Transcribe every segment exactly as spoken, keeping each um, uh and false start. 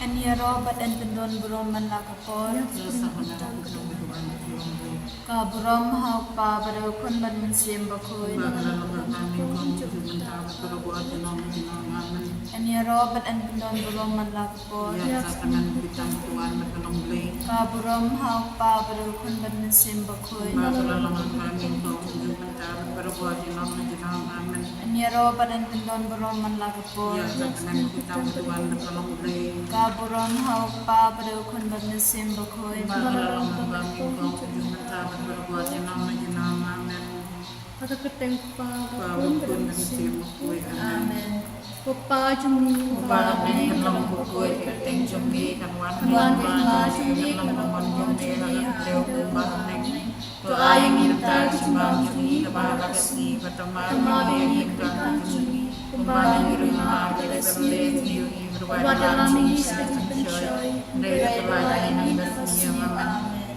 Yn ïaroh bad yn pyndon burom man la ka por. Ka burom ha u Kpa bad u Khun bad u Mynsiem Bakhuid. Yn ïaroh bad yn pyndon burom man la ka por. Ka burom ha u Kpa bad u Khun bad u Mynsiem Bakhuid. Yn ïaroh bad yn pyndon burom man la ka por. Ka burom ha u Kpa bad u Khun bad u Mynsiem Bakhuid. Amen. Ka kyrteng u Kpa bad u Khun bad u Mynsiem Bakhuid. Amen. Ko Pa jong ngi uba ha bneng, ka long bakhuid, ka kyrteng jong phi kan wan, kan wan ka hima jong phi, kan long ka mon jong phi ha ka khyndew kumba ha bneng. To ai ïa ngi mynta ka jingbam jong ngi kaba ha ka sngi, bad to map ïa ngi ki kyrdan jong ngi kumba ngi ruh ngi map ïa kiba pynlehnoh ïa ngi, bad wat ïalam ïa ngi sha ka jingpynshoi, hynrei to pynlait ïa ngi na ka sngi. Amen.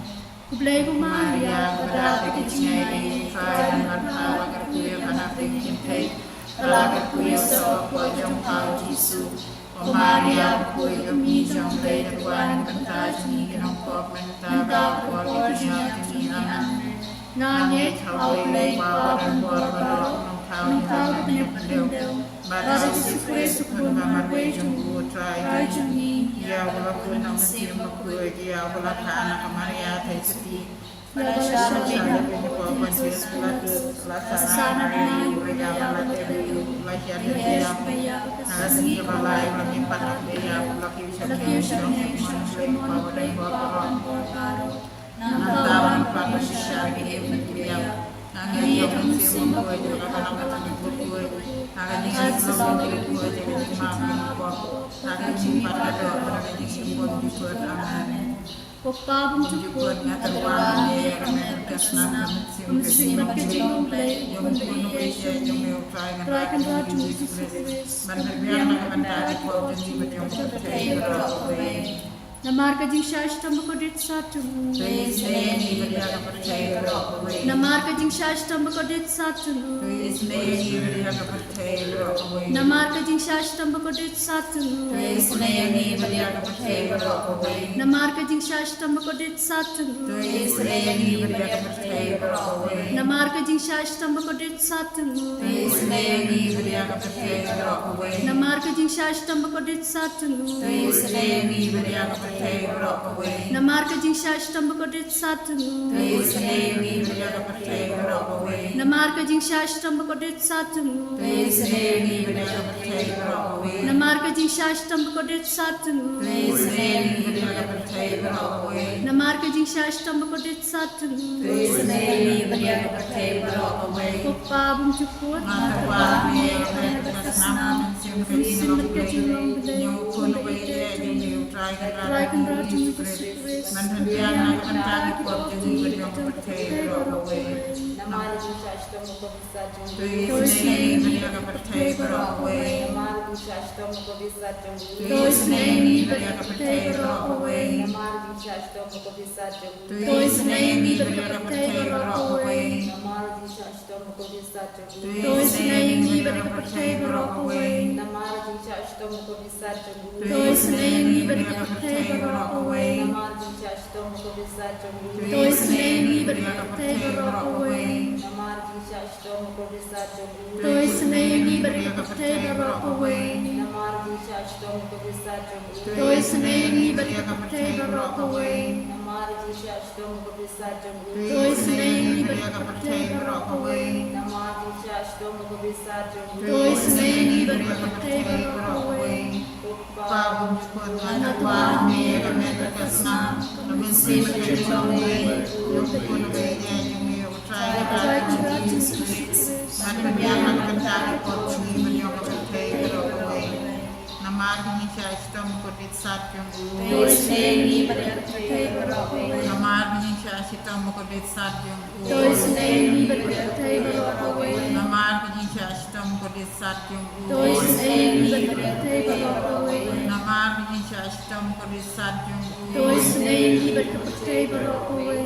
Khublei ko Maria, ka dap ïa ka jingaiei, U Trai u don bad pha, la kyrkhu ïa pha na pdeng ki kynthei, la kyrkhu ïa u soh hapoh jong pha u Jisu. Ko Maria bakhuid, ka kmie jong U Blei, to duwai na ka bynta jong ngi ki nongpop, mynta bad ha ka por ka jingïap jong ngi. Amen. Nga ngeit ha U Blei Kpa uba donbor baroh, u nongthaw ha ka khyndew, bad ha u Jisu Khrist u Khun ba marwei jong u Trai jong ngi, ïa uba la hun na u Mynsiem Bakhuid, ïa uba la thah na ka Maria theisotti, la shah lade ha u Pontius Pilatus, la sahnarphai, la ïap, la tep, la hiar, la ïap, na ka sngi kaba lai la mihpat na ka ïap, la kiew sha ka hynñiew u shynrang, U Kpa uba donbor baroh. Nangta wan pat sha ka ïing ki ïap. Nga ngeit ïa u Mynsiem Bakhuid, ïa ka Balang Katholik bakhuid, ha ka jingïasyllok ki bakhuid, ïa ka jingmap ki bakhuid, ha ka jingmihpat ka doh, ha ka jingim bymjukut. Amen. Ko Pa bymjukut, nga tyrwa ha me ïa ka met ka snam, ka mynsiem bad ka jinglong Blei, jong U Blei, jong U Trai Kynrad jong ngi Jisu Khrist, ban pynbiang na ka bynta ki pop jong ngi bad jong ka pyrthei baroh kawei. Namar ka jingshah shitom bakordit sat jong u. To isynei ïa ngi bad ïa ka pyrthei baroh kawei. Namar ka jingshah shitom bakordit sat jong u. To isynei ïa ngi bad ïa ka pyrthei baroh kawei. Namar ka jingshah shitom bakordit sat jong u. To isynei ïa ngi bad ïa ka pyrthei baroh kawei. Namar ka jingshah shitom bakordit sat jong u. To isynei ïa ngi bad ïa ka pyrthei baroh kawei. Namar ka jingshah shitom bakordit sat jong u. To isynei ïa ngi bad ïa ka pyrthei baroh kawei. Namar ka jingshah shitom bakordit sat jong u. To isynei ïa ngi bad ïa ka pyrthei baroh kawei. Namar ka jingshah shitom bakordit sat jong u. To isynei ïa ngi bad ïa ka pyrthei baroh kawei. Namar ka jingshah shitom bakordit sat jong u. To isynei ïa ngi bad ïa ka pyrthei baroh kawei. Namar ka jingshah shitom bakordit sat jong u. To isynei ïa ngi bad ïa ka pyrthei baroh kawei. Namar ka jingshah shitom bakordit sat jong u. To isynei ïa ngi bad ïa ka pyrthei baroh kawei. Ko Pa bymjukut, nga tyrwa ha me ïa ka met ka snam, ka mynsiem bad ka jinglong Blei, jong U Khun uba ïeit jong ngi, U Trai Kynrad jong ngi Jisu Khrist, ban pynbiang na ka bynta ki pop jong ngi bad jong ka pyrthei baroh kawei. Namar ka jingshah shitom bakordit sat jong u. To isynei ïa ngi bad ïa ka pyrthei baroh kawei. Namar ka jingshah shitom bakordit sat jong u. To isynei ïa ngi bad ïa ka pyrthei baroh kawei. Namar ka jingshah shitom bakordit sat jong u. To isynei ïa ngi bad ïa ka pyrthei baroh kawei. Namar ka jingshah shitom bakordit sat jong u. To isynei ïa ngi bad ïa ka pyrthei baroh kawei. Namar ka jingshah shitom bakordit sat jong u. To isynei ïa ngi bad ïa ka pyrthei baroh kawei. Namar ka jingshah shitom bakordit sat jong u. To isynei ïa ngi bad ïa ka pyrthei baroh kawei. Namar ka jingshah shitom bakordit sat jong u. To isynei ïa ngi bad ïa ka pyrthei baroh kawei. Namar ka jingshah shitom bakordit sat jong u. To isynei ïa ngi bad ïa ka pyrthei baroh kawei. Namar ka jingshah shitom bakordit sat jong u. To isynei ïa ngi bad ïa ka pyrthei baroh kawei. Namar ka jingshah shitom bakordit sat jong u. To isynei ïa ngi bad ïa ka pyrthei baroh kawei. Ko Pa bymjukut, nga tyrwa ha me ïa ka met ka snam, ka mynsiem bad ka jinglong Blei, jong U Khun uba ïeit jong ngi, U Trai Kynrad jong ngi Jisu Khrist, ban pynbiang na ka bynta ki pop jong ngi bad jong ka pyrthei baroh kawei. Namar ka jingshah shitom bakordit sat jong u. To isynei ïa ngi bad ïa ka pyrthei baroh kawei. Namar ka jingshah shitom bakordit sat jong u. To isynei ïa ngi bad ïa ka pyrthei baroh kawei. Namar ka jingshah shitom bakordit sat jong u. To isynei ïa ngi bad ïa ka pyrthei baroh kawei. Namar ka jingshah shitom bakordit sat jong u. To isynei ïa ngi bad ïa ka pyrthei baroh kawei.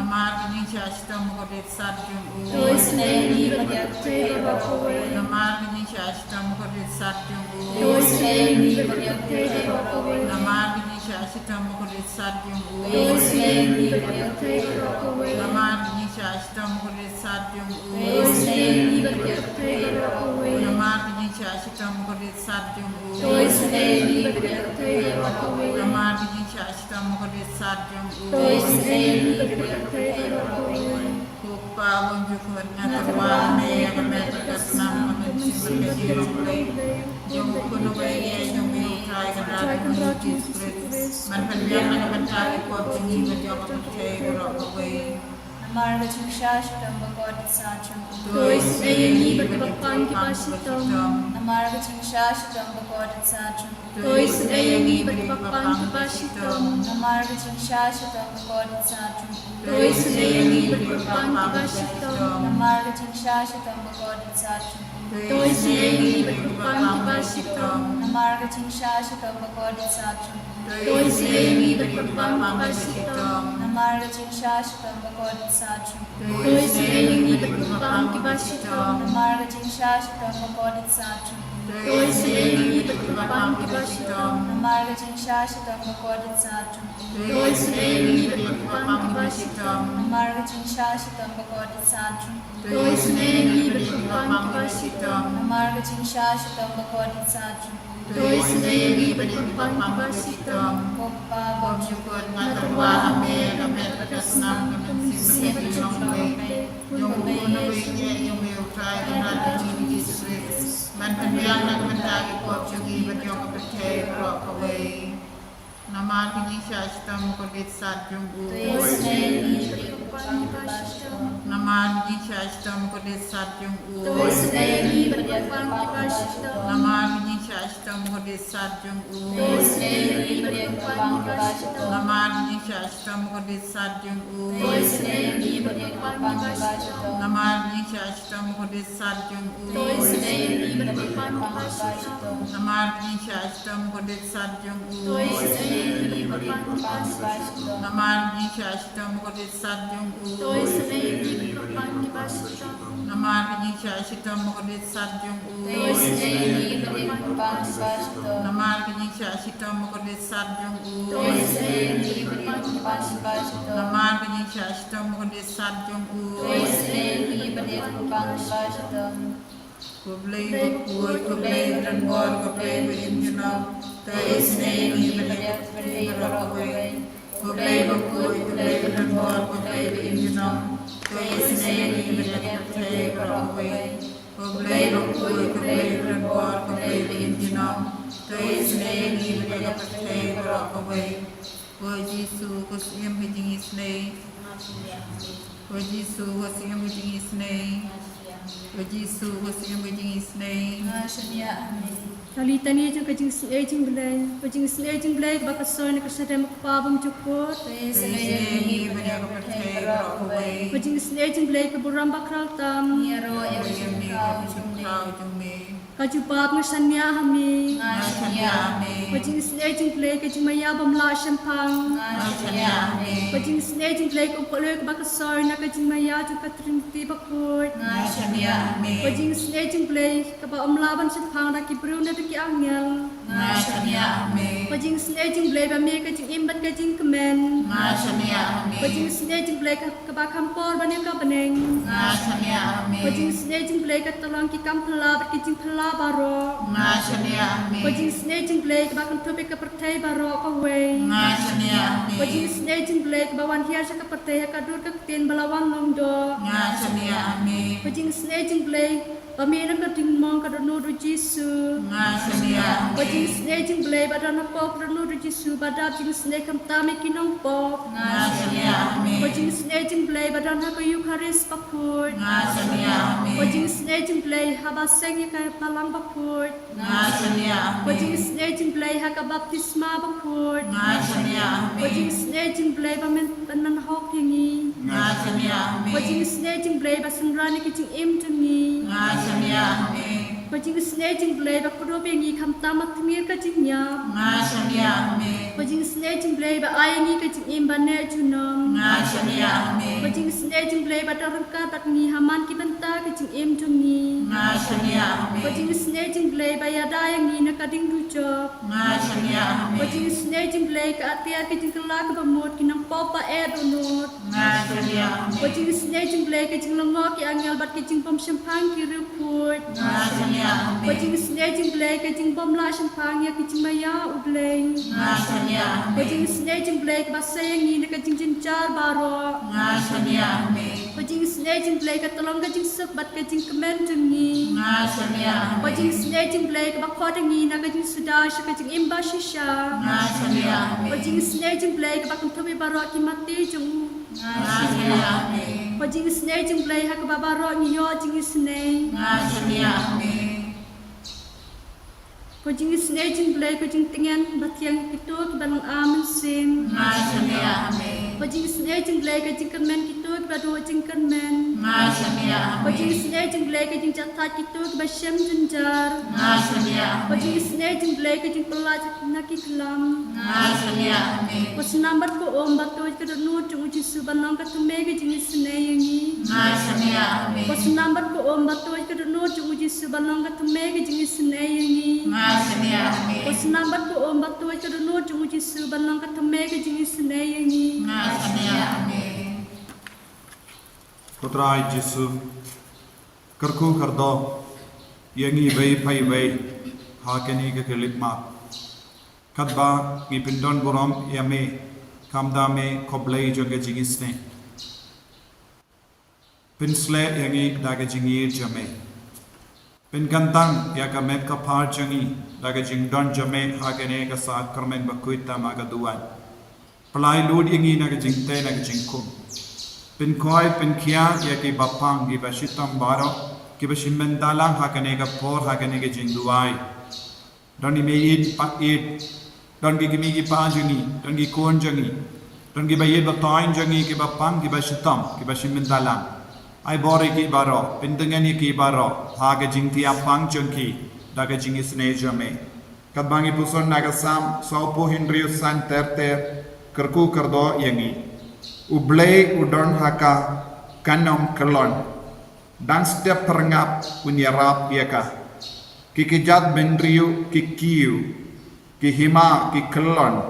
Namar ka jingshah shitom bakordit sat jong u. To isynei ïa ngi bad ïa ka pyrthei baroh kawei. Namar ka jingshah shitom bakordit sat jong u. To isynei ïa ngi bad ïa ka pyrthei baroh kawei. Namar ka jingshah shitom bakordit sat jong u. To isynei ïa ngi bad ïa ka pyrthei baroh kawei. Namar ka jingshah shitom bakordit sat jong u. To isynei ïa ngi bad ïa ka pyrthei baroh kawei. Namar ka jingshah shitom bakordit sat jong u. To isynei ïa ngi bad ïa ka pyrthei baroh kawei. Namar ka jingshah shitom bakordit sat jong u. To isynei ïa ngi bad ïa ka pyrthei baroh kawei. Ko Kpa bymjukut, nga tyrwa ha me ïa ka met bad ka snam ka mynsiem bad ka jinglong Blei jong u khun uwei eh jong me u Trai Kynrad jong ngi u Jisu Khrist, ban pynbiang na ka bynta ki pop jong ngi bad jong ka pyrthei baroh kawei. Namar ka jingshah shitom bakordit sat jong u. To isynei ïa ngi bad kiba pang kiba shitom. Namar ka jingshah shitom bakordit sat jong u. To isynei ïa ngi bad kiba pang kiba shitom. Namar ka jingshah shitom bakordit sat jong u. To isynei ïa ngi bad kiba pang kiba shitom. Namar ka jingshah shitom bakordit sat jong u. To isynei ïa ngi bad kiba pang kiba shitom. Namar ka jingshah shitom bakordit sat jong u. To isynei ïa ngi bad kiba pang kiba shitom. Namar ka jingshah shitom bakordit sat jong u. To isynei ïa ngi bad kiba pang kiba shitom. Namar ka jingshah shitom bakordit sat jong u. To isynei ïa ngi bad kiba pang kiba shitom. Namar ka jingshah shitom bakordit sat jong u. To isynei ïa ngi bad kiba pang kiba shitom. Namar ka jingshah shitom bakordit sat jong u. To isynei ïa ngi bad kiba pang kiba shitom. Namar ka jingshah shitom bakordit sat jong u. To isynei ïa ngi bad kiba pang kiba shitom. Ko Kpa bymjukut, nga tyrwa ha me ïa ka met bad ka snam ka mynsiem bad ka jinglong Blei jong u khun uwei eh jong me u Trai Kynrad jong ngi u Jisu Khrist, ban pynbiang na ka bynta ki pop jong ngi bad jong ka pyrthei baroh kawei. Namar ka jingshah shitom bakordit sat jong u. To isynei ïa ngi bad kiba pang kiba shitom. Namar ka jingshah shitom bakordit sat jong u. To isynei ïa ngi bad kiba pang kiba shitom. Namar ka jingshah shitom bakordit sat jong u. To isynei ïa ngi bad kiba pang kiba shitom. Namar ka jingshah shitom bakordit sat jong u. To isynei ïa ngi bad kiba pang kiba shitom. Namar ka jingshah shitom bakordit sat jong u. To isynei ïa ngi bad kiba pang kiba shitom. Namar ka jingshah shitom bakordit sat jong u. To isynei ïa ngi bad kiba pang kiba shitom. Namar ka jingshah shitom bakordit sat jong u. To isynei ïa ngi bad kiba pang kiba shitom. Namar ka jingshah shitom bakordit sat jong u. To isynei ïa ngi bad kiba pang kiba shitom. Namar ka jingshah shitom bakordit sat jong u. To isynei ïa ngi bad kiba pang kiba shitom. Namar ka jingshah shitom bakordit sat jong u. To isynei ïa ngi bad kiba pang kiba shitom. Ko Blei bakhuid, ko Blei badonbor, ko Blei ba im junom, to isynei ïa ngi bad ïa ka pyrthei baroh kawei. Ko Blei bakhuid, ko Blei badonbor, ko Blei ba im junom, to isynei ïa ngi bad ïa ka pyrthei baroh kawei. Ko Blei bakhuid, ko Blei badonbor, ko Blei ba im junom, to isynei ïa ngi bad ïa ka pyrthei baroh kawei. Ko Jisu, ko Syiem ka jingisynei. Ko Jisu, ko Syiem ka jingisynei. Ko Jisu, ko Syiem ka jingisynei. Nga shaniah ha me. Ka litani jong ka jingisynei jong Blei. Ka jingisynei jong Blei kaba ka soi na ka shadem u Kpa bymjukut. To isynei ïa ngi bad ïa ka pyrthei baroh kawei. Ka jingisynei jong Blei ka burom bakhraw tam. Ïaroh ïa ka jingpynpaw jong me. Ka jubab nga shaniah ha me. Nga shaniah ha me. Ka jingisynei jong Blei ka jingmaïa bym lah shemphang. Nga shaniah ha me. Ka jingisynei jong Blei ka u Khlei kaba ka soi na ka jingmaïa jong ka Trinity bakhuid. Nga shaniah ha me. Ka jingisynei jong Blei kaba ym lah ban shemphang da ki briew ne da ki angel. Nga shaniah ha me. Ka jingisynei jong Blei ba me ka jingim bad ka jingkmen. Nga shaniah ha me. Ka jingisynei jong Blei ka kaba kham por ban ïa ka bneng. Nga shaniah ha me. Ka jingisynei jong Blei ka tyllong ki kam phylla bad ki jingphylla baroh. Nga shaniah ha me. Ka jingisynei jong Blei kaba kynthup ïa ka pyrthei baroh kawei. Nga shaniah ha me. Ka jingisynei jong Blei kaba wan hiar sha ka pyrthei ha ka dur ka ktien ba la wan long doh. Nga shaniah ha me. Ka jingisynei jong Blei ba mih na ka ding mong ka dohnud u Jisu. Nga shaniah ha me. Ka jingisynei jong Blei ba don hapoh ka dohnud u Jisu ba dap jingisynei khamtam ïa ki nongpop. Nga shaniah ha me. Ka jingisynei jong Blei ba don ha ka Eukharist bakhuid. Nga shaniah ha me. Ka jingisynei jong Blei haba seng ïa ka balang bakhuid. Nga shaniah ha me. Ka jingisynei jong Blei ha ka baptisma bakhuid. Nga shaniah ha me. Ka jingisynei jong Blei ba men, ban men hok ïa ngi. Nga shaniah ha me. Ka jingisynei jong Blei ba synran ïa ka jingim jong ngi. Nga shaniah ha me. Ko jingisynei jong U Blei ba kdup ïa ngi khamtam ha tmier ka jingïap. Nga shaniah ha me. Ko jingisynei jong U Blei ba ai ïa ngi ka jingim ba neh junom. Nga shaniah ha me. Ko jingisynei jong U Blei ba don ryngkat bad ngi ha man ki bynta ka jingim jong ngi. Nga shaniah ha me. Ko jingisynei jong U Blei ba ïada ïa ngi na ka ding dujok. Nga shaniah ha me. Ko jingisynei jong U Blei ka atiar ka jingkylla kaba mut ki nongpop ba eh dohnud. Nga shaniah ha me. Ko jingisynei jong U Blei ka jinglyngngoh ki angel bad ka jingbymshemphang ki riewkhuid. Nga shaniah ha me. Ko jingisynei jong U Blei ka jingbymlah shemphang ïa ka jingmaïa U Blei. Nga shaniah ha me. Ko jingisynei jong U Blei kaba sei ïa ngi na ka jingjynjar baroh. Nga shaniah ha me. Ko jingisynei jong U Blei ka tyllong ka jingsuk bad ka jingkmen jong ngi. Nga shaniah ha me. Ko jingisynei jong U Blei kaba khot ïa ngi na ka jingsuda sha ka jingim bashisha. Nga shaniah ha me. Ko jingisynei jong U Blei kaba kynthup ïa baroh ki mate jong u. Nga shaniah ha me. Ko jingisynei jong U Blei ha kaba baroh ngi ïoh jingisynei. Nga shaniah ha me. Ko jingisynei jong U Blei ka jingtngen ba thiang kito kiba long mynsiem. Nga shaniah ha me. Ko jingisynei jong U Blei ka jingkyrmen kito kiba duh jingkyrmen. Nga shaniah ha me. Ko jingisynei jong U Blei ka jingjahthait kito kiba shem jynjar. Nga shaniah ha me. Ko jingisynei jong U Blei ka jingpyllait na ki khlam. Nga shaniah ha me. Ko snam bad ko um ba tuid ka dohnud jong U Jisu ban long ka thymmei ka jingisynei ïa ngi. Nga shaniah ha me. Ko snam bad ko um ba tuid ka dohnud jong U Jisu ban long ka thymmei ka jingisynei ïa ngi. Nga shaniah ha me. Ko snam bad ko um ba tuid ka dohnud jong U Jisu ban long ka thymmei ka jingisynei ïa ngi. Nga shaniah ha me. Ko Trai Jisu, kyrkhu kyrdoh ïa ngi iwei pa iwei ha kane ka khyllipmat. Katba ngi pyndonburom ïa me, kham da me ko Blei jong ka jingisynei. Pynsleh ïa ngi da ka jingïeit jong me. Pynkyntang ïa ka met ka phad jong ngi da ka jingdon jong me ha kane ka sakrament bakhuid tam ha ka duwan. Pynlait lut ïa ngi na ka jingtei na ka jingkhum. Pynkhoi pynkhiah ïa kiba pang kiba shitom baroh kiba shim bynta lang ha kane ka por ha kane ka jingduwai. Don ki mei ïeit pa ïeit. Don ki kmie ki kpa jong ngi. Don ki khun jong ngi. Don kiba ïeit ba thoiñ jong ngi kiba pang kiba shitom kiba shim bynta lang. Ai bor ïa ki baroh, pyntngen ïa ki baroh ha ka jingthiah pang jong ki da ka jingisynei jong me. Katba ngi puson na ka Salm sawphew hynriew san ter ter, kyrkhu kyrdoh ïa ngi. U Blei u don ha ka kynnoh kyllon. Dang step pyrngap un ïarap ïa ka. Ki kjat bynriew ki kiew, ki hima ki kyllon.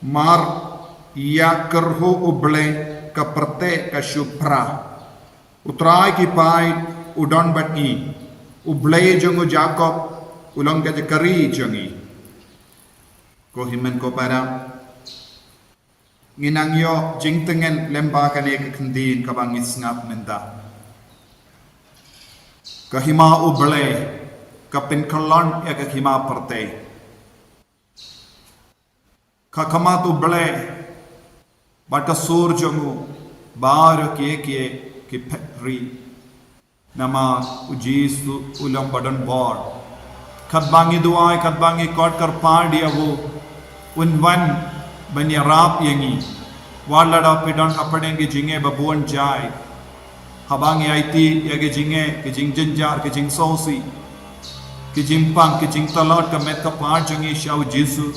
Mar ïa kyrhuh U Blei ka pyrthei ka shu pra. U Trai ki paid u don bad ngi. U Blei jong u Jakob u long ka jaka ri jong ngi. Ko hynmen ko para. Ngi nang ïoh jingtngen lyngba kane ka ktien kaba ngi sngap mynta. Ka hima U Blei ka pynkyllon ïa ka hima pyrthei. Ka khmat U Blei bad ka sur jong u baroh kiei kiei ki phet ri. Namar u Jisu u long ba don bor. Katba ngi duwai, katba ngi khot kyrpad ïa u, un wan ban ïarap ïa ngi. Wat lada phi don hapdeng ki jingeh ba bun jait. Haba ngi aiti ïa ki jingeh, ki jingjynjar, ki jingsngewsih, ki jingpang, ki jingtlot, ka met ka phad jong ngi sha u Jisu,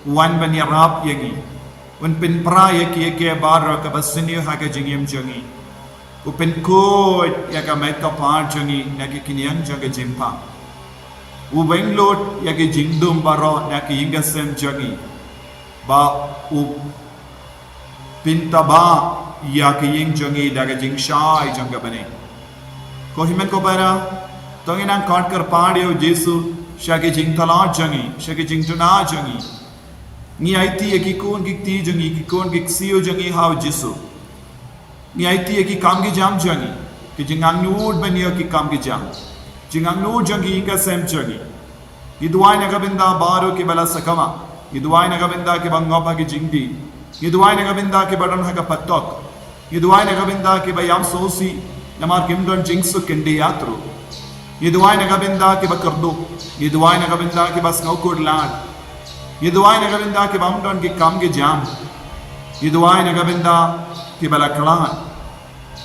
wan ban ïarap ïa ngi. Un pynpra ïa kiei kiei baroh kaba sniew ha ka jingim jong ngi. U pynkhuid ïa ka met ka phad jong ngi na ki khñiang jong ka jingpang. U weng lut ïa ki jingdum baroh na ki ïing ka sem jong ngi. Ba u pyntaba ïa ki ïing jong ngi da ka jingshai jong ka bneng. Ko hynmen ko para, to ngin nang khot kyrpad ïa u Jisu sha ki jingtlot jong ngi, sha ki jingduna jong ngi. Ngi aiti ïa ki khun ki kti jong ngi, ki khun ki ksiew jong ngi ha u Jisu. Ngi aiti ïa ki kam ki jam jong ngi, ki jingangnud ban ïoh ki kam ki jam. Jingangnud jong ki ïing ka sem jong ngi. Ngi duwai na ka bynta baroh kiba la sakma. Ngi duwai na ka bynta kiba ngop ha ki jingdih. Ngi duwai na ka bynta kiba don ha ka patok. Ngi duwai na ka bynta kiba ïam sngewsih namar kim don jingsuk kyndiat ruh. Ngi duwai na ka bynta kiba kyrduh. Ngi duwai na ka bynta kiba sngew khuslai. Ngi duwai na ka bynta kibym don ki kam ki jam. Ngi duwai na ka bynta kiba la khlad.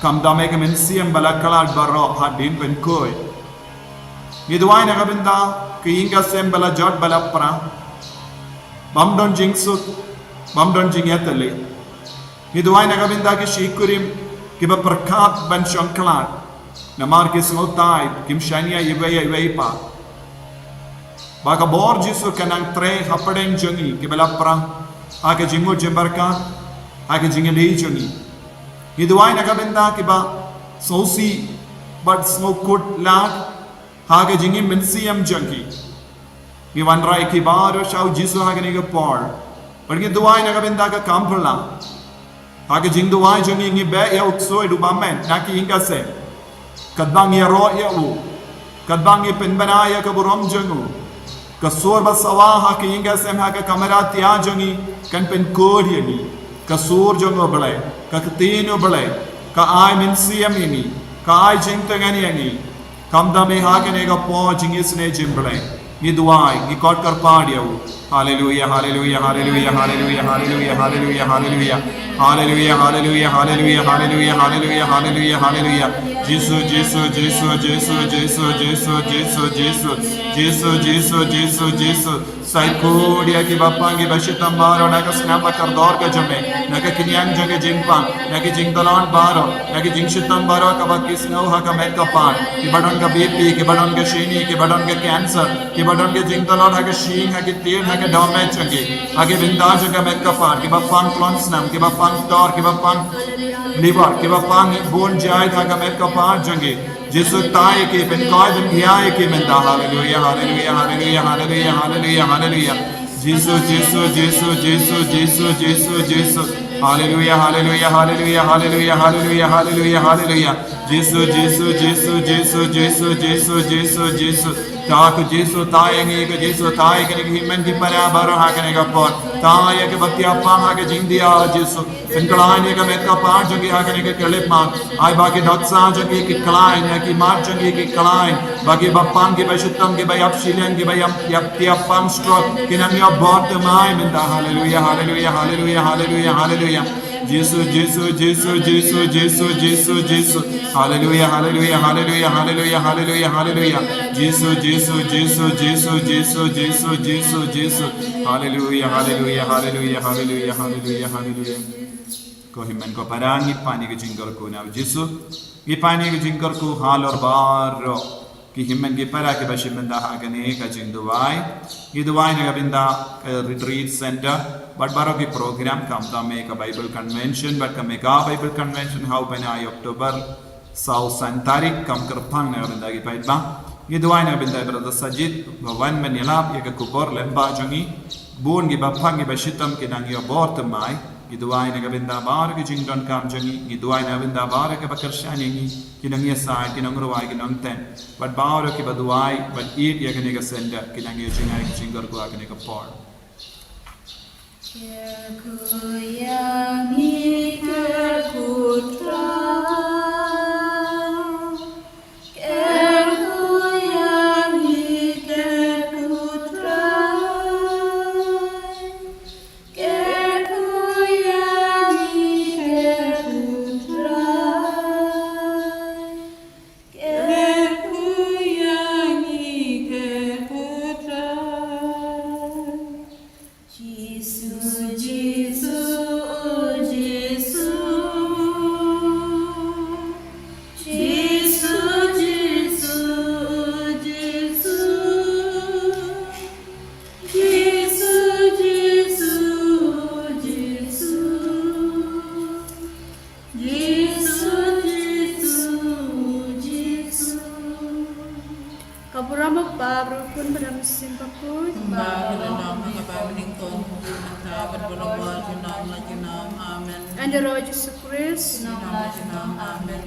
Kham da me ka mynsiem ba la khlad baroh hadien pynkhuid. Ngi duwai na ka bynta ki ïing ki sem ba la jot ba la pra, bym don jingsuk, bym don jingïatylli. Ngi duwai na ka bynta ki shikurim kiba pyrkhat ban shong khlad, namar ki sngewtai kim shaniah iwei ïa iwei pat. Ba ka bor Jisu kan nang trei hapdeng jong ngi kiba la pra ha ka jingmut jingpyrkhat, ha ka jingïadei jong ngi. Ngi duwai na ka bynta kiba sngewsih bad sngewkhuslai ha ka jingim mynsiem jong ki. Ngi wanrah ïa ki baroh sha u Jisu ha kane ka por. Bad ngi duwai na ka bynta ka kam phylla. Ha ka jingduwai jong ngi, ngi beh ïa u ksuid u bymmen na ki ïing ki sem. Katba ngi ïaroh ïa u, katba ngi pynbna ïa ka burom jong u, ka sur ba sawa ha ki ïing ki sem, ha ka kamra tia jong ngi, kan pynkhuid ïa ngi. Ka sur jong u Blei, ka ktien u Blei, ka ai mynsiem ïa ngi, ka ai jingtngen ïa ngi. Khamtam eh ha kane ka por jingisynei jong u Blei, ngi duwai, ngi khot kyrpad ïa u. Haleluia, haleluia, haleluia, haleluia, haleluia, haleluia, haleluia. Haleluia, haleluia, haleluia, haleluia, haleluia, haleluia, haleluia. Jisu, Jisu, Jisu, Jisu, Jisu, Jisu, Jisu, Jisu. Jisu, Jisu, Jisu, Jisu. Sa khuid ïa kiba pang kiba shitom baroh na ka snam ba kordor ka jong me, na ka khñiang jong ka jingpang, na ka jingdolon baroh, na ka jingshitom baroh kaba ki sngew ha ka met ka phad, kiba don ka B P, kiba don ka shini, kiba don ka cancer, kiba don ka jingdolon ha ka shyieng, ha ki tiar, ha ka dohnud jong ki, ha ki bynta jong ka met ka phad, kiba pang klong snam, kiba pang tor, kiba pang liver, kiba pang bun jait ha ka met ka phad jong ki. Jisu, tai ïa ki, pynkhuid pynkhiah ïa ki mynta. Haleluia, haleluia, haleluia, haleluia, haleluia, haleluia. Jisu, Jisu, Jisu, Jisu, Jisu, Jisu, Jisu. Haleluia, haleluia, haleluia, haleluia, haleluia, haleluia, haleluia. Jisu, Jisu, Jisu, Jisu, Jisu, Jisu, Jisu, Jisu. Ta ko Jisu, tai ïa ngi ko Jisu, tai ïa kine ki hynmen ki para baroh ha kane ka por. Tai ïa kiba tiap pang ha ka jingdia Jisu. Pynkhlaiñ ïa ka met ka phad jong ki ha kane ka khyllipmat. Ai ba ki dohnud jong ki ki khlaiñ, ïa ki mat jong ki ki khlaiñ. Ba kiba pang, kiba shitom, kiba ïap shiliang, kiba ïap, ïap tiap pang stroke, ki nang ïoh bor thymmai mynta. Haleluia, haleluia, haleluia, haleluia, haleluia. Jisu, Jisu, Jisu, Jisu, Jisu, Jisu, Jisu. Haleluia, haleluia, haleluia, haleluia, haleluia, haleluia. Jisu, Jisu, Jisu, Jisu, Jisu, Jisu, Jisu, Jisu. Haleluia, haleluia, haleluia, haleluia, haleluia, haleluia. Ko hynmen ko para, ngi pan ïa ka jingkyrkhu na u Jisu. Ngi pan ïa ka jingkyrkhu halor baroh ki hynmen ki para kiba shim bynta ha kane ka jingduwai. Ngi duwai na ka bynta ka retreat center bad baroh ki program, khamtam eh ka Bible convention bad ka mega Bible convention ha u bnai October saw san tarik, kam kyrpang na ka bynta ki paidbah. Ngi duwai na ka bynta i brother Sajid ba wan ban ïalap ïa ka khubor lyngba jong ngi. Bun kiba pang kiba shitom ki nang ïoh bor thymmai. Ngi duwai na ka bynta baroh ki jingdonkam jong ngi. Ngi duwai na ka bynta baroh kiba kyrshan ïa ngi, ki nongïasaid, ki nongrwai, ki nongtem, bad baroh kiba duwai bad ïeit ïa kane ka senda, ki nang ïoh jngai ki jingkyrkhu ha kane ka por. Kyrkhu ïa ngi, kyrkhu Trai. Kyrkhu ïa ngi, kyrkhu Trai. Kyrkhu ïa ngi, kyrkhu Trai. Kyrkhu ïa ngi, kyrkhu Trai. Jisu, Jisu, Jisu. Jisu, Jisu, Jisu. Jisu, Jisu, Jisu. Jisu, Jisu, Jisu. Ka burom u Kpa, bad u Khun, bad u Mynsiem Bakhuid. Kumba ka la long ha kaba nyngkong, mynta bad baroh junom la junom. Amen. Ïa u Jisu Khrist. Junom la junom. Amen.